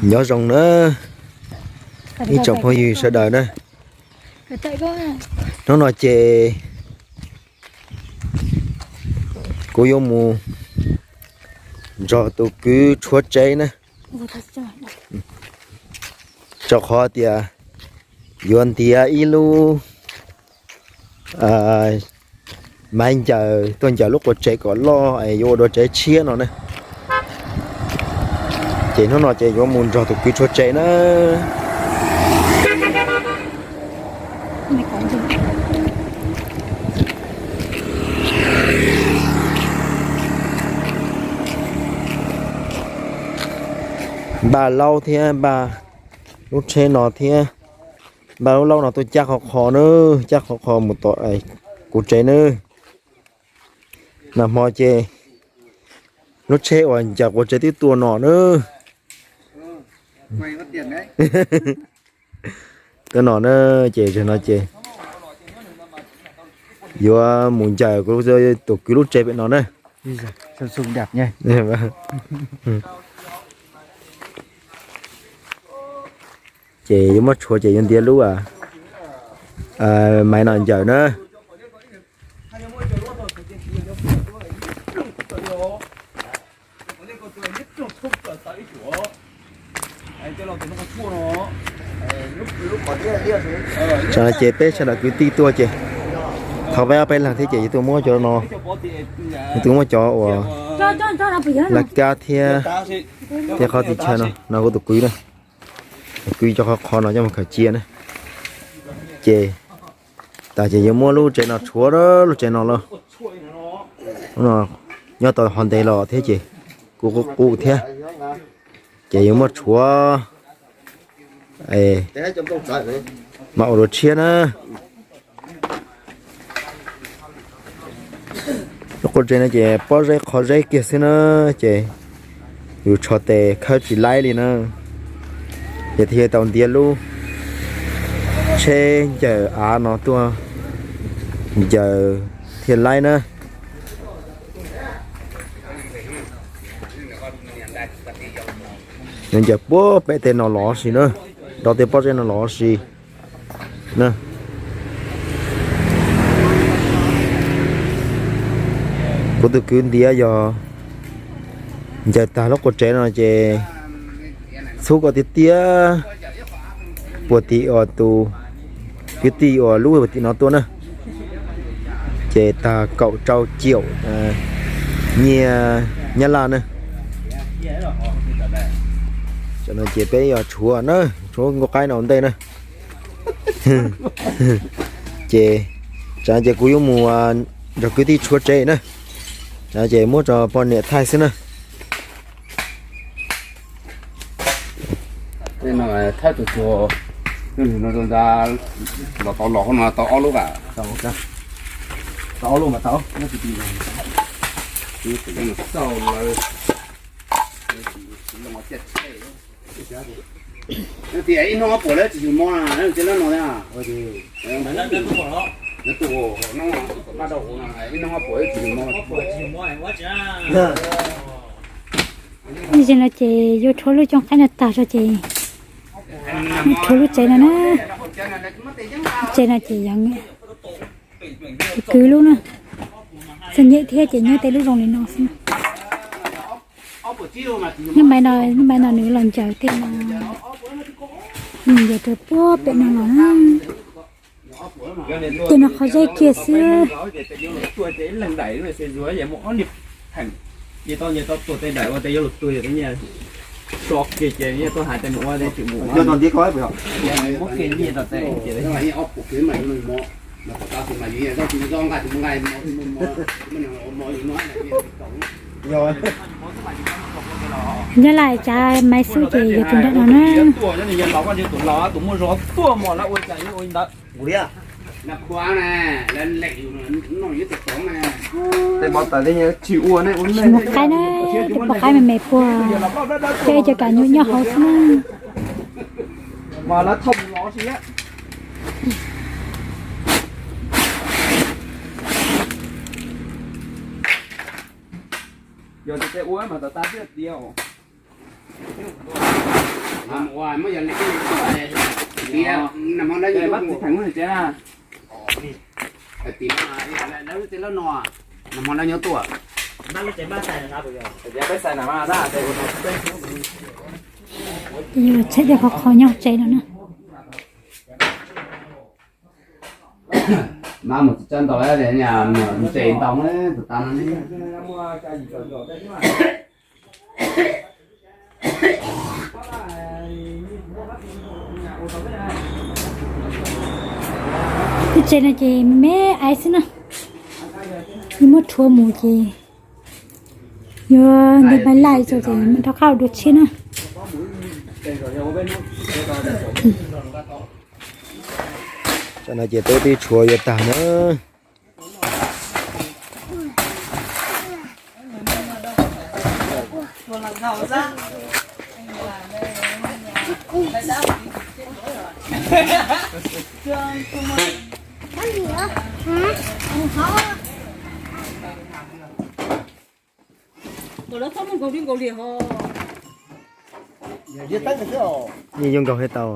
Nyob zoo na ib tsoom phooj ywg sawv daws na. Hnub no ces kuv yuav mus nrog tus kwv tshuav tsev na, rau qhov tias yuav ntiav ib lub maiv ncaws tuaj ncaws lub quas tsev kom loj es yuav ua dua tsev tshiab no ne. Ces hnub no ces yuav mus nrog tus kwv tshuav tsev na. Npaj laub thiab npaj lub tsheb no thiab npaj lub laub no tuaj cab qhov qhov na, cab qhov qhov mus tom kuv tsev na. Nag hmo ces lub tsheb uas ncaws quas tsev twb tuaj no na. Tuaj no na, ces zaum no ces yuav mus ncaws kuv tus kwv lub tsev pem no na. Ces yuav muab tshuav ces yuav ntiav lub maiv no ncaws na. Tsam no ces peb sawv daws kwv tij tuaj ces thov peb ob peb leeg thiab ces yuav tuaj muab cov no, yuav tuaj muab cov uas laj kab thiab, thiab qhov txhia chaw no, no kuv tus kwv na, tus kwv cov qhov qhov no coj mus khaws cia na. Ces tas ces yuav muab lub tsev no tshuav, lub tsev no los nyob tau ho ntev los thiab ces kuj qub qub thiab, ces yuav muab tshuav mam ua dua tshiab na. Lub quas tsev no ces pob zeb qhov zeb kiag xwb na, ces yus tsho tes khawb tsis laib li na. Ces thiaj tau ntiav lub tsheb ncaws av no tuaj ncaws thiaj laib na. Nws ncaws puag pem tej no los si na, rau tej pob zeb no los si na. Kuv tus kwv ntiav yog ncaws tag lub quas tsev no ces txhub kom tiag tiag puag tim uas tus kwv tij uas lub puag tim no tuaj na, ces tag kaum rau caum nyiaj Nyab Laj na. Tam no ces peb yog tshuav na, tshuav nkuaj qaib no ua ntej na. Ces tsam ces kuv yuav mus nrog kwv tij tshuav tsev na, tsam ces muab rau poj niam thaij xwb na. Thaij tus tsuag, los tau no tau ob lub, tau ob lub mas tau. Tias ib hnub ob puas lawm tsis yus mob na, lawv tias lawv no na. Ib hnub ob puas lawm tsis yus mob. Tam sim no ces yuav rhuav lub cooj qaib no tag tso ces rhuav lub tsev no na. Tsev no ces yog kwv lub na. Txom nyem thiab ces nyob tej lub zoo li no xwb. Lub maiv no, lub maiv no nws los ncaws tej no, nws ncaws rau puag pem no los na. Tej no qhov zeb kiag xwb. Nyob laj cav maiv xub ces yog tus nram no na. Mus qaib na, tus poj qaib me me puag, peb cov kam nyuam nyob hauv xwb na. Yog tias ua mas tas tas thiaj tias os. Tsheb tej qhov qhov nyob tsev no na. Mas mus tsis tsa ntau, ntses ntau tus tas no. Tej tsev no ces me me aiv xwb na. Yus muab rhuav mus ces yuav nti pais laij tso ces muab rov qab ua dua tshiab na. Tam no ces peb twb tshuav yuav tag na. Yeej yuav nkaug thiab tau.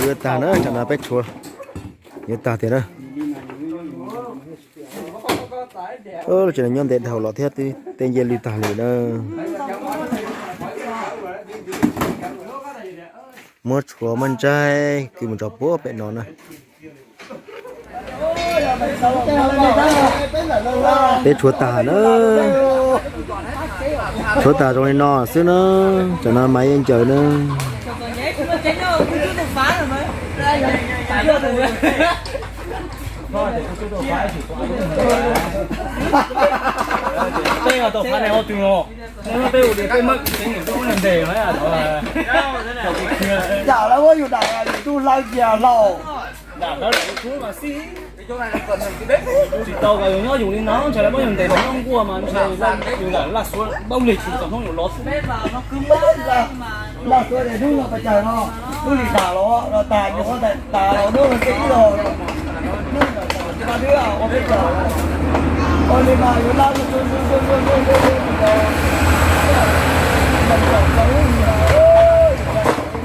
Yuav tag na, tsam no peb tshuav yuav tag tiag na. Lub tsev no nyob ntev dhau los thiab twb tej ncej lwj tag li na. Muab tshuav muab ntsaig kwv mus tso puag pem no na. Peb tshuav tag na. Tshuav tag zoo li no xwb na. Tsam no mas yeej ncaws na. Yam lawv muab yus dam yus tub hlawv cia hlau. Tsis tau kom yus nyob yus li no, ntshe lawv muab yus ntes los nyob nkuaj mas ntshe yus lam laj suav dab lig tsis txog hnub yus los xwb. Laj suav hnub los pes tsawg no, hnub li tas los los tas, nyuam qhuav tas los hnub li ib los.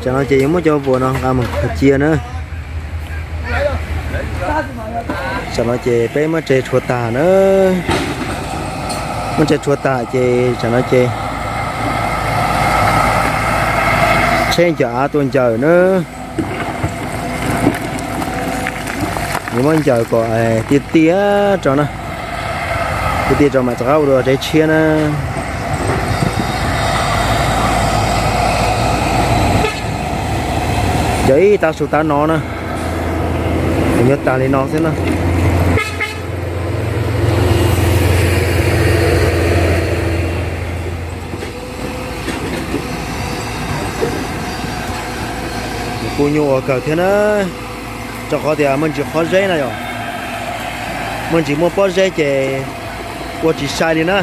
Tsam no ces yuav muab cov vuas no nqa mus khaws cia na. Tsam no ces peb muab tsev tshuav tag na. Muab tsev tshuav tag ces tsam no ces tsheb cov av tuaj ncaws na. Yuav muab ncaws kom tiaj tiaj rau na. Tiaj tiaj rau mas rov qab ua dua tsev tshiab na. Cov ib tav su tav no na, nws yuav tag li no xwb na. Kuj nyuaj ua kawg thiab na, rau qhov tias muaj ntsis qhov zeb na yom. Muaj ntsis muaj pob zeb ces ua tsis sai li na.